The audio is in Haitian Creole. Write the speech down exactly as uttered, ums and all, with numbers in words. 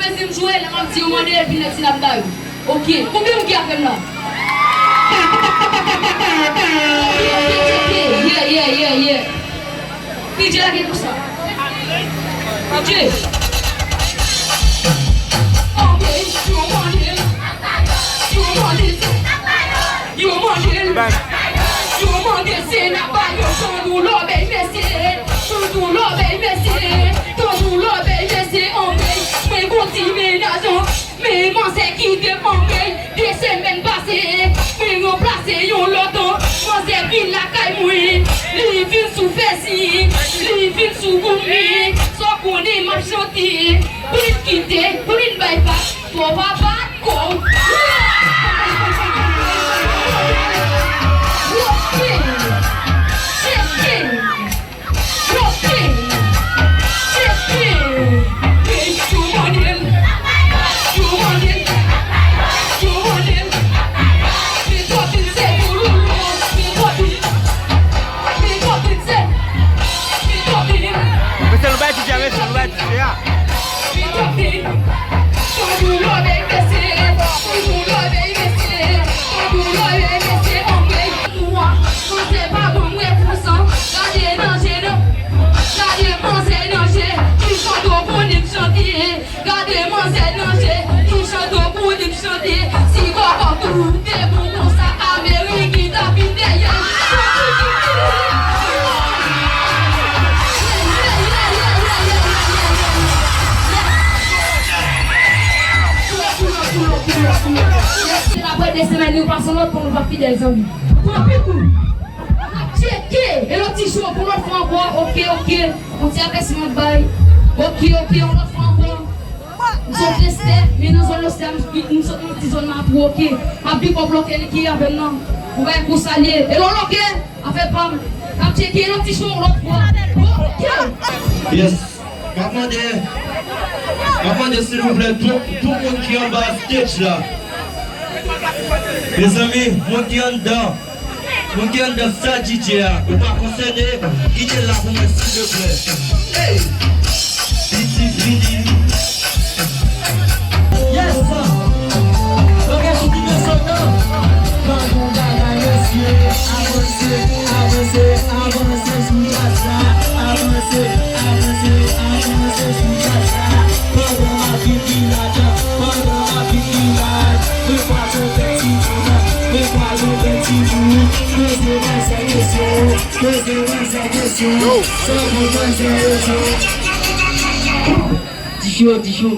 Mezanmi, m jwe, lè m ap di yo mande, epi nèg si n ap ba yo. Ok, konbyen moun ki avè m la? Ok, ok, ok, ok. Yeah, yeah, yeah, yeah. D J lage pou sa. D J. Ok, yo mande. Yo mande. Yo mande l. Yo mande se n ap ba yo. Tann yon lòbèy mesye. Tann yon lòbèy mesye. Tann yon lòbèy mesye. Anmwey, mwen gon ti mennaj. Men manzè kite m anmwey. De semèn pase, mwen ranplase yon lòt. Manzè vin lakay mwen. Li vin sou fèsi. Li vin sou boum li. Sa w konnen m ap chante. Pou li kite, pou li bay pa. Fò papa kò w. Yo pè. Tcheke. Yo pè. Tcheke. Yo mande l. Yo mande l. Yo mande l. Men twòp se pou loulou. Men twòp. Men twòp se. Men twòp. Mesye, nou bay D J a, mesye, nou bay D J a. Gade manzè nan je, ki chante pou li chante. Si kòkòt ou te bon konsa, Amerik ta vin dèyè l. Apre de semèn, nou pase lòt pou nou pa fidèl, zanmi. Pran pi kou. Tcheke! E lòt ti cho pou lòt fwa ankò. Ok, ok. Yon ti avètisman bay. Ok, ok, yon lòt fwa ankò. M sot Lestè, men nan zòn Lestè, m, m sot nan ti zòn Mapou, ok. M ap big up Loke li ki avè m nan. Ou wè kou sa l ye. E lò Loke, afè pa m. M ap tcheke yon ti cho yon lòt fwa. Ok. Yes. M ap mande, m ap mande silvouplè tout, tout moun ki anba stage la. Mezanmi, moun ki anndan, moun ki anndan sal D J a, ou pa konsène, kite l la pou mwen silvouplè. Hey! Piti vini. Yes! Bagay sou ki bezwen nan. Pa gon bagay mesye, avanse, avanse, avanse sou jazz la, avanse, avanse, avanse sou jazz la. Pandan m ap vin village, pandan m ap vin village, mwen pral yon bèl ti moun, mwen pral yon bèl ti moun. Poze manzè kesyon, poze manzè kesyon, sa pou manzè yo. Dicho, dicho.